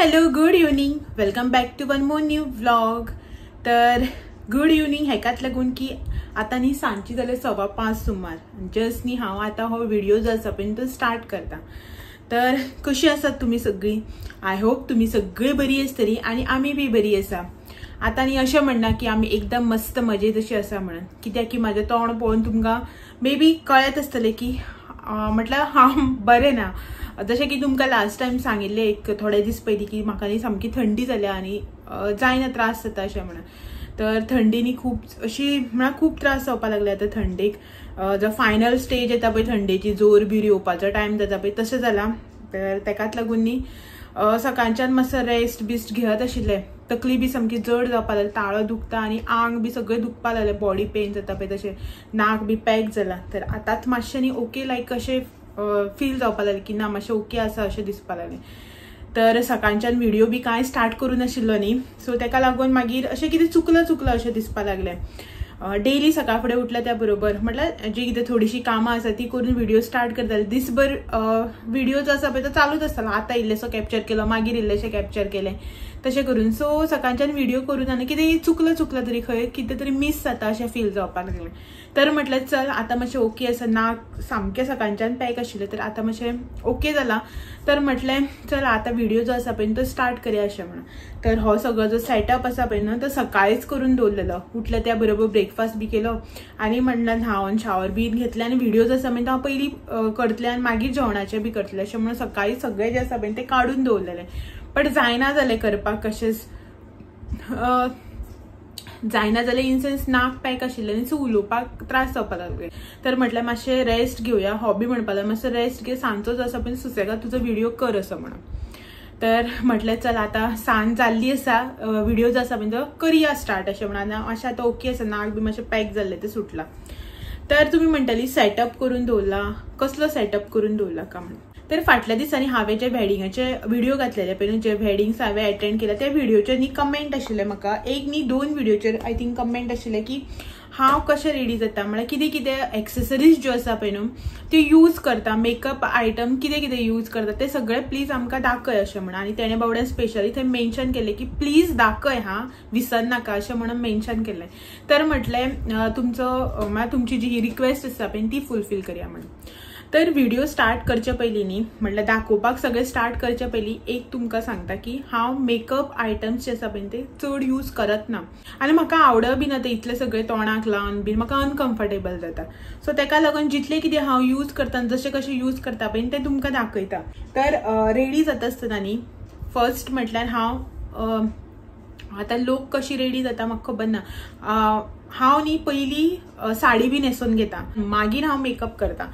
Hello good evening, welcome back to one more new vlog. तर good evening हेकाच लागून की आता न्ही सांजची जाल्यार 5:15 सुमार जस्ट न्ही हांव आतां हो व्हिडिओ जो आसा पळय तो स्टार्ट करता। तर कशी आसात तुमी सगळीं? I hope तुमी सगळीं बरी आसतली आनी आमी बी बरी आसा। आतां न्ही अशें म्हणना की आमी एकदम मस्त मजेत अशी आसा म्हणून, कित्याक की म्हाजें तोंड पळोवन तुमकां मे बी कळत आसतलें की म्हटल्यार हांव बरें ना। जशें की तुमकां लास्ट टायम सांगिल्लें एक थोडे दीस पयलीं की म्हाका न्ही सामकी थंडी जाल्या आनी जायना त्रास जाता अशें म्हणून। तर थंडी न्ही खूब अशी म्हळ्यार खूब त्रास जावपाक लागले आतां थंडेक। जो फायनल स्टेज येता पळय थंडेची, जोर बीर येवपाचो टायम जाता पळय तशें जालां। तर तेकाच लागून न्ही सकाळच्यान मातसो रेस्ट बिस्ट घेत आशिल्लें। तकली बी सामकी जड जावपाक लागली, ताळो दुखता आनी आंग बी सगळें दुखपाक लागलें, बॉडी पेन जाता पळय तशें, नाक बी पॅक जालां। तर आतांच मातशें न्ही ओके लायक अशें फील जावपाक लागलें की ना मातशें ओके आसा अशें दिसपाक लागलें। तर सकाळच्यान व्हिडिओ बी कांय स्टार्ट करूं नाशिल्लो न्ही, सो तेका लागून मागीर अशें कितें चुकलां चुकलां अशें दिसपाक लागलें। डेली सकाळ फुडें उठल्या त्या बरोबर म्हटल्यार जी कितें थोडीशी कामां आसा ती करून व्हिडिओ स्टार्ट करताले। दिसभर व्हिडिओ जो आसा पळय तो चालूच आसतालो, आतां इल्लेसो कॅप्चर केलो मागीर इल्लेशें कॅप्चर केलें तशें करून। सो सकाळच्यान व्हिडिओ करून आनी कितें चुकलां चुकलां तरी खंय कितें तरी मीस जाता अशें फील जावपाक लागलें। तर म्हटलें चल आतां मातशें ओके आसा, नाक सामकें सकाळच्यान पॅक आशिल्लें तर आतां मातशें ओके जालां। तर म्हटलें चल आतां व्हिडिओ जो आसा पळय तो स्टार्ट करया अशें म्हणून। तर हो सगळो जो सेटअप आसा पळय न्हू तो सकाळीच करून दवरलेलो। उठलें त्या बरोबर ब्रेकफास्ट बी केलो आनी म्हणलें न्हांवन शावर बी घेतलें आनी व्हिडिओ जो आसा पळय तो हांव पयलीं करतलें आनी मागीर जेवणाचें बी करतलें अशें म्हणून सकाळी सगळें जें आसा पळय तें काडून दवरलेलें। बट जायना जालें करपाक, कशेंच जायना जालें इन सेन्स नाक पॅक आशिल्लें न्ही, सो उलोवपाक त्रास जावपाक लागले। तर म्हटलें मातशें रेस्ट घेवया, हॉबी म्हणपाक लागलें मातसो रेस्ट घे, सांजचो जो आसा पळय सुसेगाद तुजो व्हिडिओ कर असो म्हणून। तर म्हटलें चल आतां सांज जाल्ली आसा, व्हिडिओ जो आसा पळय तो करया स्टार्ट अशें म्हणून। मातशें आतां ओके आसा, नाक बी मातशें पॅक जाल्लें तें सुटलां। तर तुमी म्हणटली सेटअप करून दवरला, कसलो सेटअप करून दवरला का म्हणून। तर फाटल्या दिसांनी हांवें जे वेडिंगाचे व्हिडिओ घातलेले पळय न्हू, जे वेडिंग्स हांवें अटेंड केल्या त्या व्हिडिओचेर न्ही कमेंट आशिल्ले म्हाका, एक न्ही दोन व्हिडिओचेर I think comment आशिल्ले की हांव कशें रेडी जाता, म्हळ्यार कितें कितें एक्सेसरीज ज्यो आसा पळय न्हू त्यो यूज करता, मेकअप आयटम कितें कितें यूज करता ते सगळें प्लीज आमकां दाखय अशें म्हणून। आनी तेणें बाबड्यान स्पेशली थंय मेन्शन केलें की प्लीज दाखय हां, विसरनाका अशें म्हणून मेन्शन केलें। तर म्हटलें तुमचो म्हळ्यार तुमची जी रिक्वेस्ट आसा पळय ती फुलफील करया म्हणून। तर व्हिडिओ स्टार्ट करचे पयलीं न्ही म्हटल्यार दाखोवपाक सगळें स्टार्ट करचे पयलीं एक तुमकां सांगता की हांव मेकअप आयटम्स जे आसा पळय ते चड यूज करत ना आनी म्हाका आवड बी ना ते इतले सगळे तोंडाक लावन बी म्हाका अनकम्फर्टेबल जाता। सो तेका लागून जितले कितें हांव यूज करता जशें कशें यूज करता पळय तें तुमकां दाखयता। तर रेडी जाता आसतना न्ही फर्स्ट म्हटल्यार हांव आतां लोक कशी रेडी जाता म्हाका खबर ना, हांव न्ही पयलीं साडी बी न्हेसून घेता मागीर हांव मेकअप करता।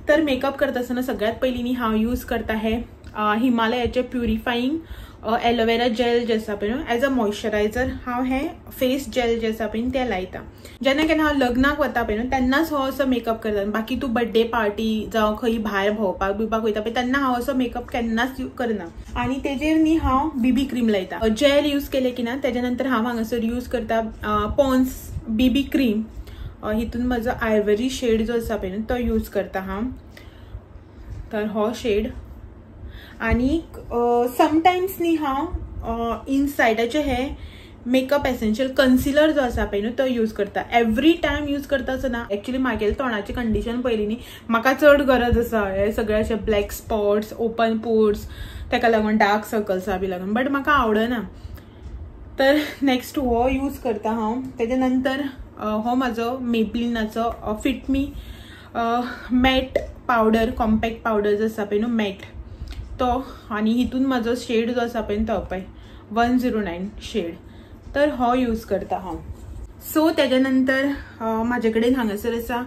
तर मेकअप करता आसतना सगळ्यात पयलीं न्ही हांव यूज करता हे हिमालयाचे प्युरिफाईंग एलोवेरा जेल जे आसा पळय न्हू, एज अ मॉइश्चरायझर हांव हे फेस जेल जे आसा पळय तें लायता। जेन्ना केन्ना हांव लग्नाक वता पळय न्हू तेन्नाच हो असो मेकअप करता, बाकी तूं बड्डे पार्टी जावं खंय भायर भोंवपाक बिवपाक वयता पळय तेन्ना हांव असो मेकअप केन्नाच करना। आनी तेजेर न्ही हांव बीबी क्रीम लायता। जेल यूज केलें की ना तेज्या नंतर हांव हांगासर यूज करता पॉन्स बीबी क्रीम, हितून म्हजो आयवरी शेड जो आसा पळय न्हू तो यूज करता हांव। तर हो शेड आनी समटायम्स न्ही हांव इनसायडाचे हे मेकअप एसेन्शियल कन्सिलर जो आसा पळय न्हू तो यूज करता। एवरी टायम यूज करता असो ना, एक्चुअली म्हागेले तोंडाची कंडिशन पळयली न्ही म्हाका चड गरज आसा हे सगळे अशे ब्लॅक स्पॉट्स, ओपन पोर्स, तेका लागून डार्क सर्कल्सा बी लागून, बट म्हाका आवडना। तर नेक्स्ट हो यूज करता हांव। तेज्या नंतर हो म्हाजो मेबलिनाचो fit me matte powder, compact powder जो आसा पळय न्हू मॅट तो, आनी हितून म्हाजो शेड जो आसा पळय तो पळय 109 शेड, तर हो यूज करता हांव। सो तेज्या नंतर म्हाजे कडेन हांगासर आसा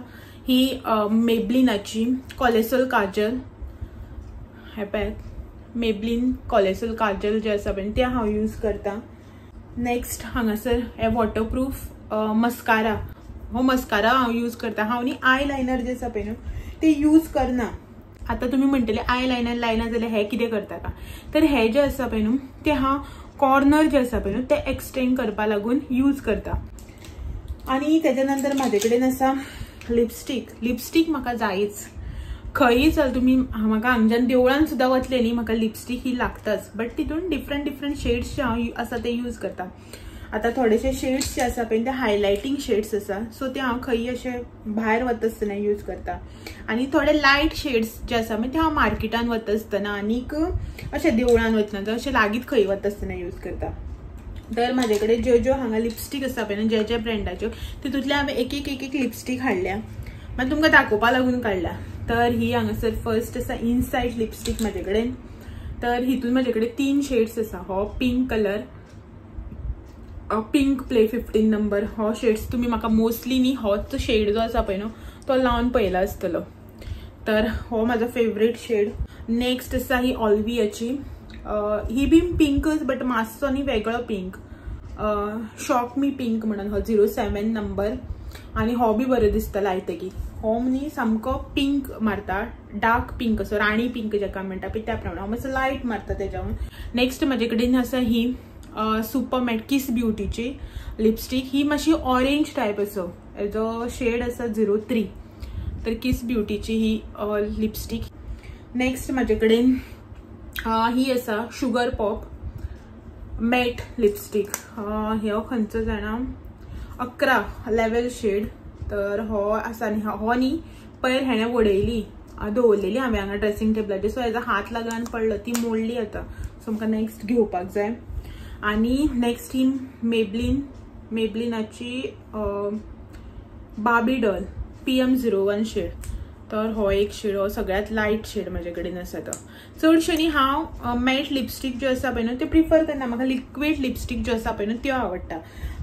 ही मेबलिनाची कॉलेसोल काजल, हे पळय मेबलिन कॉलेसोल काजल जे आसा पळय ते हांव यूज करता। नेक्स्ट हांगासर हे वॉटरप्रूफ मस्कारा, हो मस्कारा हांव यूज करता। हांव न्ही I liner जे आसा पळय न्हू ते यूज करना। आतां तुमी म्हणटले I liner लायना जाल्यार हे कितें करता का, तर हे जे आसा पळय न्हू ते हांव कॉर्नर जे आसा पळय न्हू ते एक्सटेंड करपा लागून यूज करता। आनी तेज्या नंतर म्हाजे कडेन आसा लिपस्टीक। लिपस्टीक म्हाका जायच, खंयी चल तुमी म्हाका हांगच्यान देवळान सुद्दां वतले न्ही म्हाका लिपस्टीक ही लागताच. बट तितून डिफरंट डिफरंट शेड्स जे हांव आसा ते यूज करता. आतां थोडेशे शेड्स जे आसा पळय ते हायलायटींग शेड्स आसा, सो ते हांव खंयी अशे भायर वता आसतना यूज करता. आनी थोडे लायट शेड्स जे आसा मागीर ते हांव मार्केटान वता आसतना आनीक अशें देवळान वतना अशें लागींच खंय वता आसतना यूज करता. तर म्हाजे कडेन ज्यो ज्यो हांगा लिपस्टीक आसा पळय ज्या ज्या ब्रँडाच्यो तितूंतल्या हांवें एक एक एक एक लिपस्टीक हाडल्या, मागीर तुमकां दाखोवपा लागून काडल्या. तर ही हांगासर फर्स्ट आसा इनसायट लिपस्टीक म्हाजे कडेन. तर हितून म्हाजे कडेन 3 शेड्स आसा. हो pink colour, pink play 15 number, हो शेड्स तुमी म्हाका मोस्टली न्ही होच शेड जो आसा पळय न्हू तो लावन पळयला आसतलो. तर हो म्हाजो फेवरेट शेड. नेक्स्ट आसा ही ऑल्वियाची, ही बी पिंकच बट मातसो न्ही वेगळो पिंक, शॉक मी पिंक म्हणून, हो 07 नंबर. आनी हो बी बरो दिसता लायतकीर. हो न्ही सामको पिंक मारता, डार्क पिंक असो राणी पिंक जेका म्हणटा पळय त्या प्रमाणे, हो मातसो लायट मारता तेज्याहून. नेक्स्ट म्हाजे कडेन आसा ही सुपर मॅट किस ब्युटीची लिपस्टीक. ही मातशी ऑरेंज टायप असो, हेजो शेड आसा 03. तर किस ब्युटीची ही लिपस्टीक. नेक्स्ट म्हाजे कडेन ही आसा शुगर पॉप मॅट लिपस्टीक. ह्यो खंयचो जाणा 11 लेवल शेड. तर हो आसा न्ही, हो न्ही पयर हेणें वडयली दवरलेली हांवें हांगा ड्रेसिंग टेबलाचेर, सो हेजो हात लागून पडलो, ती मोडली आतां, सो म्हाका नेक्स्ट घेवपाक जाय. आनी नेक्स्ट ही मेबलीन, मेबलिनाची बाबी डॉल PM01 shade. तर हो एक शेड, हो सगळ्यात लायट शेड म्हाजे कडेन आसा तो. चडशे न्ही हांव मॅट लिपस्टीक ज्यो आसा पळय न्हू त्यो प्रिफर करना, म्हाका लिक्वीड लिपस्टीक ज्यो आसा पळय न्हू त्यो आवडटा.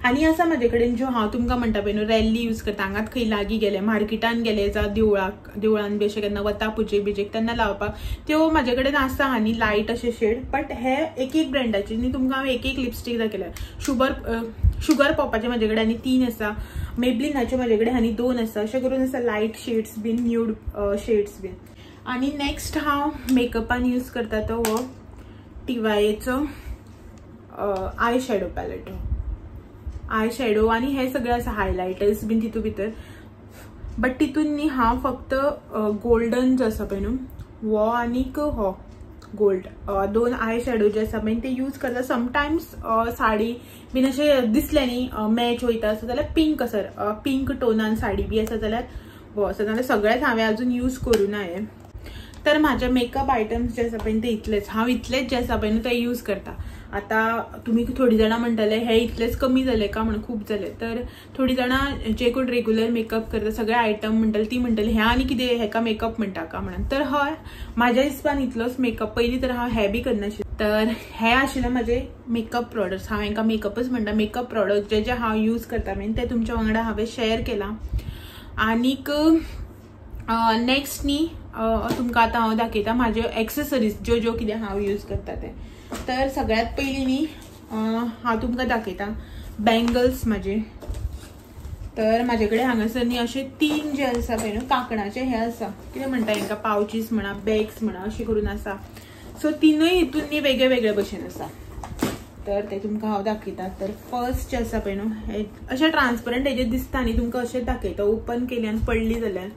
आनी आसा म्हाजे कडेन ज्यो हांव तुमकां म्हणटा पळय न्हू रॅली यूज करता, हांगात खंय लागीं गेले मार्केटान गेले जावं देवळाक, देवळान बी अशें केन्ना वता पुजेक बिजेक तेन्ना लावपाक त्यो म्हाजे कडेन आसा आनी लायट अशे शेड. बट हे एक एक ब्रँडाचे न्ही तुमकां हांव एक एक लिपस्टीक दाखयल्या. शुगर पॉपाचे म्हाजे कडेन आनी 3 आसा, मेबलिनाचे म्हाजे कडेन आनी 2 आसा, अशें करून आसा लायट शेड्स बीन न्यूड शेड्स बीन. आनी नेक्स्ट हांव मेकअपान यूज करता तो हो टीवायेचो eye shadow palette. Eye shadow आनी हे सगळे आसा हायलायटर्स बीन तितून भितर. बट तितून न्ही हांव फक्त गोल्डन जो आसा पळय न्हू हो आनीक हो गोल्ड 2 आय शॅडो जे आसा पळय ते यूज करता. समटायम्स साडी बीन अशें दिसलें न्ही मॅच वयता आसा जाल्यार पिंक आसा, पिंक टोनान साडी बी आसा जाल्यार हो आसा, जाल्यार सगळेच हांवें अजून यूज करूं ना हें. तर म्हाजे मेकअप आयटम्स जे आसा पळय ते इतलेच, हांव इतलेच जे आसा पळय न्हू ते यूज करता. आतां तुमी थोडीं जाणां म्हणटले हे इतलेच कमी जाले का म्हणून, खूब जाले. तर थोडीं जाणां जे कोण रेगुलर मेकअप करता सगळे आयटम म्हणटले ती म्हणटली हे आनी कितें हेका मेकअप म्हणटा का म्हणून. तर हय म्हाज्या हिसपान इतलोच मेकअप, पयलीं तर हांव हे बी करनाशिल्लें. तर हे आशिल्ले म्हाजे मेकअप प्रोडक्ट्स. हांव हेंकां मेकअपच म्हणटा, मेकअप प्रोडक्ट जे जे हांव यूज करता न्ही ते तुमच्या वांगडा हांवें शेअर केलां. आनीक नेक्स्ट न्ही तुमकां आतां हांव दाखयता म्हाज्यो एक्सेसरीज ज्यो ज्यो कितें हांव यूज करता ते. तर सगळ्यात पयलीं न्ही हांव तुमकां दाखयता बँगल्स म्हाजे. तर म्हाजे कडेन हांगासर न्ही अशे 3 जे आसा पळय न्हू कांकणाचे हे आसा, कितें म्हणटा हेंकां पावचीस म्हणा बॅग्स म्हणा अशें करून आसा. सो तिनूय हितून न्ही वेगळे वेगळे भशेन आसा. तर ते तुमकां हांव दाखयता. तर फर्स्ट जे आसा पळय न्हू हे अशें ट्रान्सपरंट हेजेर दिसता न्ही तुमकां अशें दाखयता ओपन केली आनी पडली जाल्यार.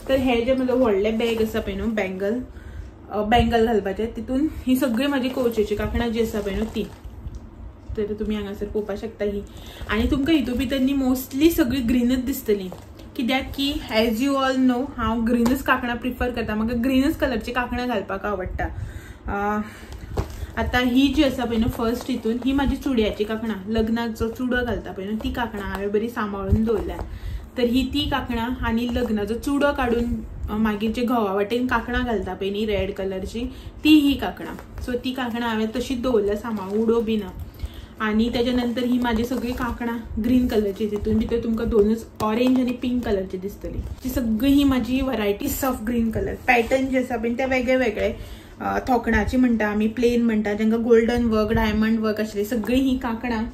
तर हे जे म्हजें व्हडलें बॅग आसा पळय न्हू बँगल, बँगल घालपाचें, तितून ही सगळी म्हाजी कोवचेची कांकणां जी आसा पळय न्हू ती. तर तुमी हांगासर पळोवपाक शकता ही. आनी तुमकां हितून भितर न्ही मोस्टली सगळी ग्रीनच दिसतली, कित्याक की एज you all know हांव ग्रीनच कांकणां प्रिफर करता, म्हाका ग्रीनच कलरची कांकणां घालपाक आवडटा. आतां ही जी आसा पळय न्हू फर्स्ट हितून ही म्हाजी चुड्याची कांकणां, लग्नाक जो चुडो घालता पळय न्हू ती कांकणां हांवें बरी सांबाळून दवरल्या. तर ही ती कांकणां आनी लग्नाचो चुडो काडून मागीर जे घोवा वाटेन कांकणां घालता पळय न्ही रेड कलरची ती ही कांकणां. सो ती कांकणां हांवें तशीच दवरल्या सांबाळून, उडो बी ना. आनी तेच्या नंतर ही म्हाजी सगळी कांकणां ग्रीन कलरची, तितून भितर तुमकां दोनूच ऑरेंज आनी पिंक कलरची दिसतली. ती सगळी ही म्हाजी varieties of green colour pattern जे आसा पळय ते वेगळे वेगळे, थोकणाची म्हणटा आमी, प्लेन म्हणटा, जांकां गोल्डन वर्क डायमंड वर्क आशिल्ली सगळी ही कांकणां.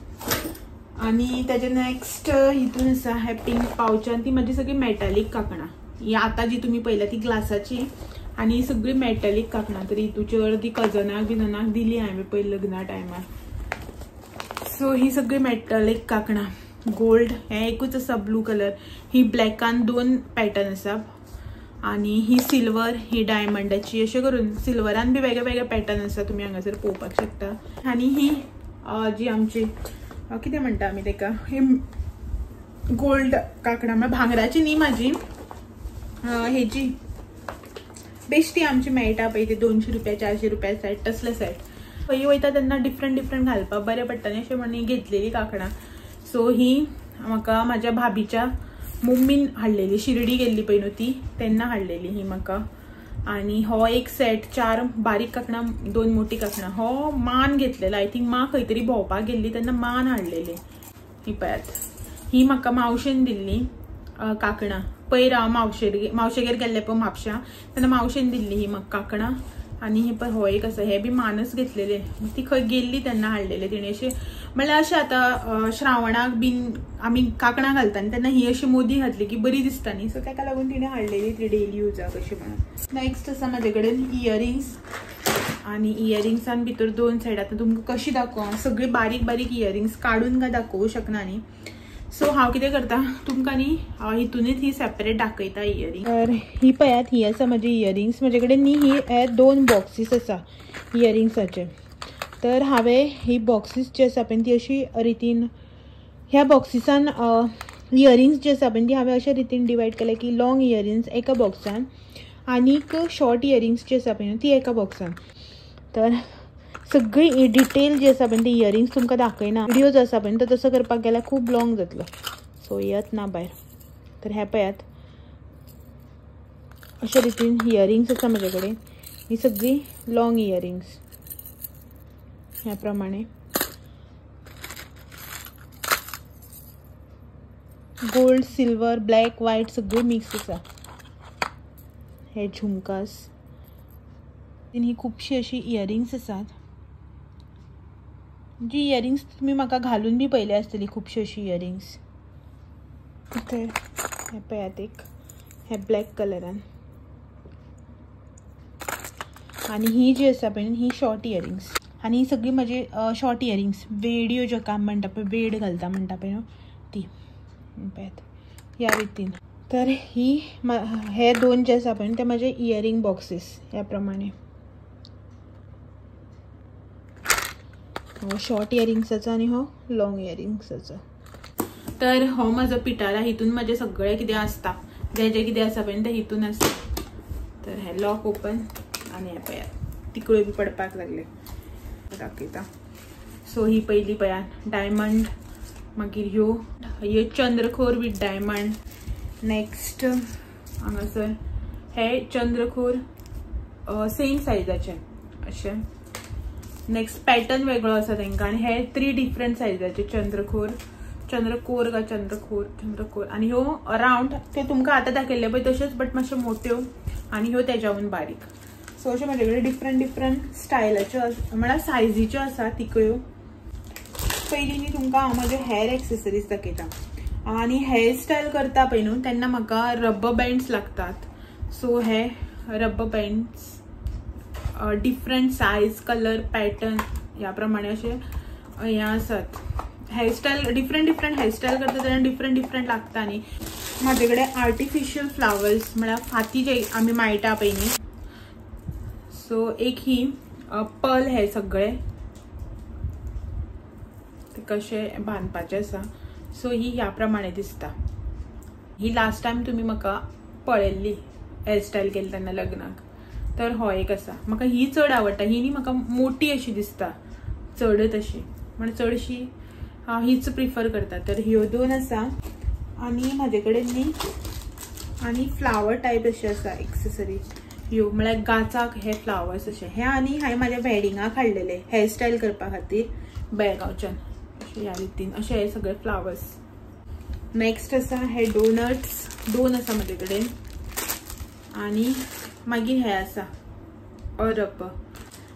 आनी तेजे नेक्स्ट हितून आसा हे पिंक पावचान ती म्हाजी सगळी मेटालीक कांकणां. ही आतां जी तुमी पळयल्या ती ग्लासाची आनी ही सगळी मेटालीक कांकणां. तर हितूची अर्दी कजनाक बिजनाक दिली हांवें पयलीं लग्ना टायमार. सो ही सगळी मेटालीक कांकणां, गोल्ड हे एकूच आसा ब्लू कलर, ही ब्लॅकान 2 पॅटर्न आसा. आनी ही सिल्वर ही डायमंडाची अशें करून सिल्वरान बी वेगळे वेगळे पॅटर्न आसा तुमी हांगासर पळोवपाक शकता. आनी ही जी आमची कितें म्हणटा आमी तेका ही गोल्ड कांकणां म्हळ्यार भांगराची न्ही म्हाजी हेजी बेश्टी आमची मेळटा पळय ती 200 रुपया 400 रुपया सेट तसले सेट. खंय वयता तेन्ना डिफरंट डिफरंट घालपाक बरें पडटा न्ही अशें म्हणून घेतलेली कांकणां. सो ही म्हाका म्हाज्या भाभीच्या मम्मीन हाडलेली, शिर्डी गेल्ली पळय न्हू ती तेन्ना हाडलेली ही म्हाका. आनी हो एक सेट 4 बारीक कांकणां 2 मोठी कांकणां हो मान घेतलेलो. I think माँ खंय तरी भोंवपाक गेल्ली तेन्ना मान हाडलेली. ही पळयात ही म्हाका मावशेन दिल्ली कांकणां. पयर हांव मावशेगेर गेल्ले पळय म्हापश्यां तेन्ना मावशेन दिल्ली ही म्हाका कांकणां. आनी हे पळय हो एक आसा, हे बी मानच घेतलेले, ती खंय गेल्ली तेन्ना हाडलेले तिणें. अशें म्हणल्यार अशें आतां श्रावणाक बीन आमी कांकणां घालता न्ही तेन्ना ही अशी मोदी घातली की बरी दिसता न्ही, सो ताका लागून तिणें हाडलेली ती डेली युजाक अशें म्हणून. नेक्स्ट आसा म्हाजे कडेन इयरिंग्स. आनी इयरिंग्सान भितर 2 सायड. आतां तुमकां कशी दाखोवं, सगळी बारीक बारीक इयरिंग्स काडून काय दाखोवंक शकना न्ही. सो हांव कितें करता तुमकां न्ही हितूनच ही सेपरेट दाखयता इयरिंग. तर ही पळयात ही आसा म्हाजी इयरिंग्स. म्हजे कडेन न्ही ही 2 बॉक्सीस आसा इयरिंग्साचे. तर हांवें ही बॉक्सीस जी आसा पळय ती अशी रितीन ह्या बॉक्सिसान इयरिंग्स जी आसा पळय ती हांवें अशे रितीन डिवायड केल्या की लॉंग इयरिंग्स एका बॉक्सान आनीक शॉर्ट इयरिंग्स जी आसा पळय ती एका बॉक्सान. तर सगळी डिटेल जी आसा पळय ती इयरिंग्स तुमकां दाखयना, व्हिडियो जो आसा पळय तो तसो करपाक गेल्यार खूब लॉंग जातलो, सो येत ना भायर. तर हे पळयात अशे रितीन इयरिंग्स आसा म्हजे कडेन. ही सगळी लॉंग इयरिंग्स ह्या प्रमाणे गोल्ड सिल्वर ब्लॅक व्हायट सगळी मिक्स आसा. हे झुमकास ही खुबशी अशी इयरिंग्स आसात. जी इयरिंग्स तुमी म्हाका घालून बी पळयली आसतली खुबशी अशी इयरिंग्स. तर हे पळयात एक हे ब्लॅक कलरान. आनी ही जी आसा पळय ही शॉर्ट इयरिंग्स. आनी ही सगळी म्हजी शॉर्ट इयरिंग्स वेड्यो ज्यो आमी म्हणटा पळय वेड घालता म्हणटा पळय न्हू ती पळयात ह्या रितीन. तर ही हे 2 जे आसा पळय ते म्हजे इयरिंग बॉक्सीस ह्या प्रमाणे. हो शॉर्ट इयरिंग्साचो आनी हो लॉंग इयरिंग्साचो. तर हो म्हजो पिटारा, हितून म्हजें सगळें कितें आसता जें जें कितें आसा पळय तें हितून आसता. तर हे लॉक ओपन आनी हे पळयात तिकळ्यो बी पडपाक लागले दाखयता. सो ही पयली पळयात डायमंड, मागीर ह्यो ह्यो चंद्रखोर विथ डायमंड. नेक्स्ट हांगासर हे चंद्रखोर सेम सायजाचे अशें. नेक्स्ट पॅटर्न वेगळो आसा तांकां. आनी हे 3 डिफरंट सायजाचे चंद्रखोर, चंद्रकोर काय चंद्रखोर चंद्रकोर. आनी ह्यो रावंड ते तुमकां आतां दाखयल्ले पळय तश्योच बट मातश्यो मोट्यो आनी ह्यो तेज्याहून बारीक. सो अशें म्हाजे कडेन डिफरंट डिफरंट स्टायलाच्यो म्हळ्यार सायजीच्यो आसा तिकळ्यो. पयलीं न्ही तुमकां हांव म्हज्यो हेअर एक्सेसरीज दाखयता. आनी हेअर स्टायल करता पळय न्हू तेन्ना म्हाका रबर बँड्स लागतात. सो हे rubber bands different size colour pattern ह्या प्रमाणे अशे हे आसात. हेअरस्टायल डिफरंट डिफरंट हेअरस्टायल करता तेन्ना डिफरंट डिफरंट लागता न्ही. म्हाजे कडेन आर्टिफिशियल फ्लावर्स म्हळ्यार फाती जे आमी माळटा पळय न्ही. सो एक ही पर्ल हे सगळे ते कशे बांदपाचे आसा. सो ही ह्या प्रमाणे दिसता. ही लास्ट टायम तुमी म्हाका पळयल्ली हेअरस्टायल केली तेन्ना लग्नाक. तर हो एक आसा, म्हाका ही चड आवडटा. ही न्ही म्हाका मोठी अशी दिसता चडच अशी, म्हण चडशी हांव हीच प्रिफर करता. तर ह्यो 2 आसा. आनी म्हाजे कडेन न्ही आनी फ्लावर टायप अशे आसा एक्सेसरी ह्यो, म्हळ्यार गाचाक हे फ्लावर्स अशे हे. आनी हांवें म्हाज्या वेडिंगाक हाडलेले हेअरस्टायल करपा खातीर बेळगांवच्यान अशे ह्या रितीन अशे हे सगळे फ्लावर्स. नेक्स्ट आसा हे डोनट्स, 2 आसा म्हजे कडेन. आनी मागीर हे आसा अरप.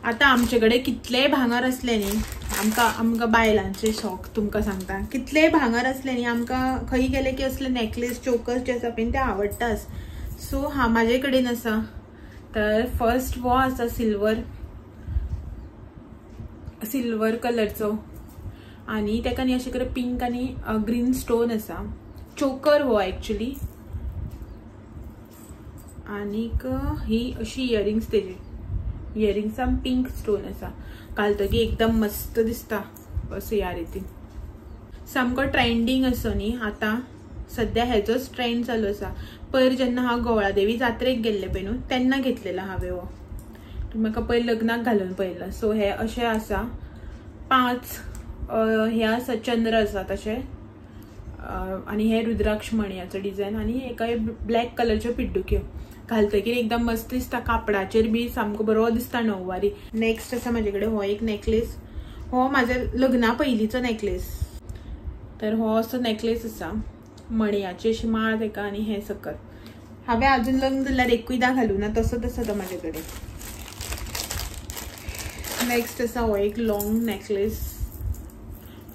आतां आमचे कडेन कितलेय भांगर आसले न्ही, आमकां आमकां बायलांचे शॉक तुमकां सांगता, कितलेय भांगर आसले न्ही आमकां खंय गेले की असले नेकलेस चोकर्स जे आसा पळय ते आवडटाच. सो हा म्हाजे कडेन आसा. तर फर्स्ट हो आसा सिल्वर सिल्वर कलरचो आनी तेका न्ही अशें करून पिंक आनी ग्रीन स्टोन आसा. चोकर हो एक्चुअली. आनीक ही अशी इयरिंग्स तेजी इयरिंग्सान पिंक स्टोन आसा घालतकीर एकदम मस्त दिसता असो ह्या रितीन. सामको ट्रेंडींग असो न्ही आतां सद्या हेजोच ट्रेंड चालू आसा. पयर जेन्ना हांव गोवळादेवी जात्रेक गेल्ले पळय न्हू तेन्ना घेतलेलो हांवें हो, म्हाका पयर लग्नाक घालून पळयला. सो हे अशें आसा 5 हे आसा चंद्र आसा तशें आनी हे रुद्राक्ष मणयाचो डिजायन आनी एका ब्लॅक कलरच्यो पिड्डुक्यो घालतकीर एकदम मस्त दिसता. कापडाचेर बी सामको बरो दिसता णववारी. नेक्स्ट आसा म्हाजे कडेन हो एक नेकलेस, हो म्हाज्या लग्ना पयलींचो नेकलेस. तर हो असो नेकलेस आसा मणयाची अशी माळ तेका आनी हे सकल. हांवें अजून लग्न जाल्यार एकूयदां घालूं ना, तसोच आसा तो म्हाजे कडेन. नेक्स्ट आसा हो एक लॉंग नेकलेस,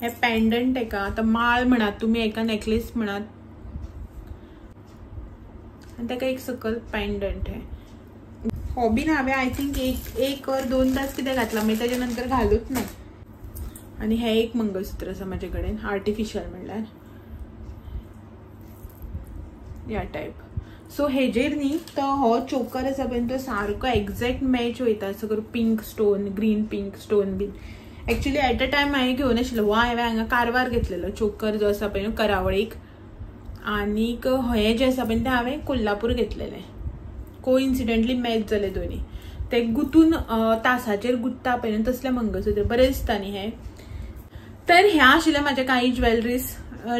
हे पेंडंट एका आतां माळ म्हणात तुमी एका नेकलेस म्हणात आनी तेका एक सकल पेंडंट. हे हो बीन हांवें I think एक or दोनदांच कितें घातला, मागीर तेजे नंतर घालूच ना. आनी हे एक मंगळसूत्र आसा म्हाजे कडेन आर्टिफिशियल म्हणल्यार ह्या टायप. सो हेजेर न्ही तो हो चोकर आसा पळय तो सारको एग्जॅक्ट मॅच वयता असो करून pink stone green pink stone bin. Actually at a time हांवें घेवन आशिल्लो हो हांवें हांगा कारवार घेतलेलो चोकर जो आसा पळय न्हू करावळीक, आनीक हें जें आसा पळय तें हांवें कोल्हापूर घेतलेलें. कोइन्सिडंटली मॅच जाले दोनी. ते गुंतून तासाचेर गुत्ता पळय न्हू तसलें मंगळसूत्र बरें दिसता न्ही हें. तर ह्या आशिल्ले म्हाजे कांय ज्वेलरीज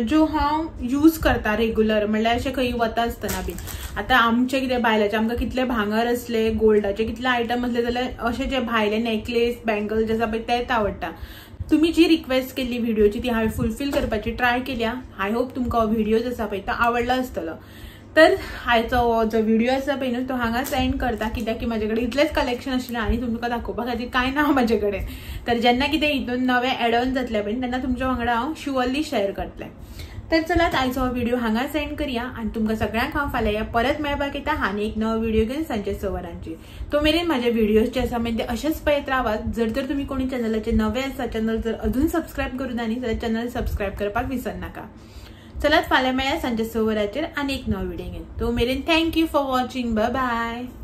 ज्यो हांव यूज करता रेगुलर, म्हणल्यार अशें खंय वता आसतना बीन. आतां आमचें कितें बायलांचें आमकां कितले भांगर आसले गोल्डाचे कितले आयटम आसले जाल्यार अशे जे भायले नेकलेस बँगल जे आसा पळय तेच आवडटा. तुमी जी रिक्वेस्ट केल्ली व्हिडिओची ती हांवें फुलफील करपाची ट्राय केल्या. I hope तुमकां हो व्हिडिओ जो आसा पळय तो आवडलो आसतलो. तर आयचो हो जो व्हिडिओ आसा पळय न्हू तो हांगाच एंड करता, कित्याक की म्हाजे कडेन इतलेंच कलेक्शन आशिल्लें आनी तुमकां दाखोवपा खातीर कांय ना म्हाजे कडेन. तर जेन्ना कितें हितून नवें एड ऑन जातलें पळय तेन्ना तुमच्या वांगडा हांव शुअरली शेअर करतलें. तर चलात आयचो हो व्हिडिओ हांगाच एंड करया आनी तुमकां सगळ्यांक हांव फाल्यां परत मेळपाक येता आनी एक नवो व्हिडिओ घेवन सांजचे 6 वरांचेर. तो मेरेन म्हाजे व्हिडियोज जे आसा मागीर ते अशेंच पळयत रावात. जर तर तुमी कोणी चॅनलाचे नवे आसा चॅनल जर अजून सबस्क्रायब करूं ना न्ही जाल्यार चॅनल सबस्क्रायब करपाक विसरनाका. चलात फाल्यां मेळया सांजचे 6 वरांचेर आनी एक नवो व्हिडिओ घेवन. तो मेरेन thank you for watching. Bye bye.